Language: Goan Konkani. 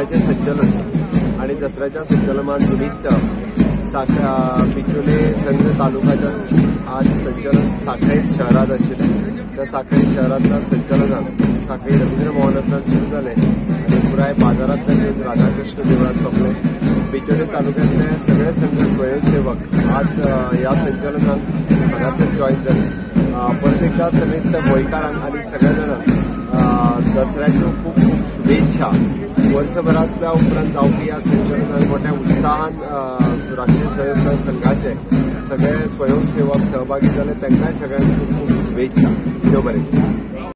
दसऱ्याचें संचलन आणि दसऱ्याच्या संचलना निमित्त बिचोले संघ तालुक्याच्या आज संचलन साखळे शहरात आशिल्लें. त्या साखळे शहरांतल्या संचलनान साखळी रवींद्र भवनांतल्यान सुरू जालें आनी पुराय बाजारांतल्यान येवन राधाकृष्ण देवळांत सोंपलें. बिचोले तालुक्यांतले सगळे संघ स्वयंसेवक आज ह्या संचलनाक हांगासर जॉयन जाले. परत एकदा समेस्त गोंयकारांक आनी सगळ्या जाणांक दसऱ्याच्यो खूब खूब शुभेच्छा. वर्सभरांतल्या उपरांत जावपी ह्या संचलनान मोठ्या उत्साहान राष्ट्रीय स्वयंसेवक संघाचे सगळे स्वयंसेवक सहभागी जाले. तांकांय सगळ्यांक खूब खूब शुभेच्छा. देव बरें.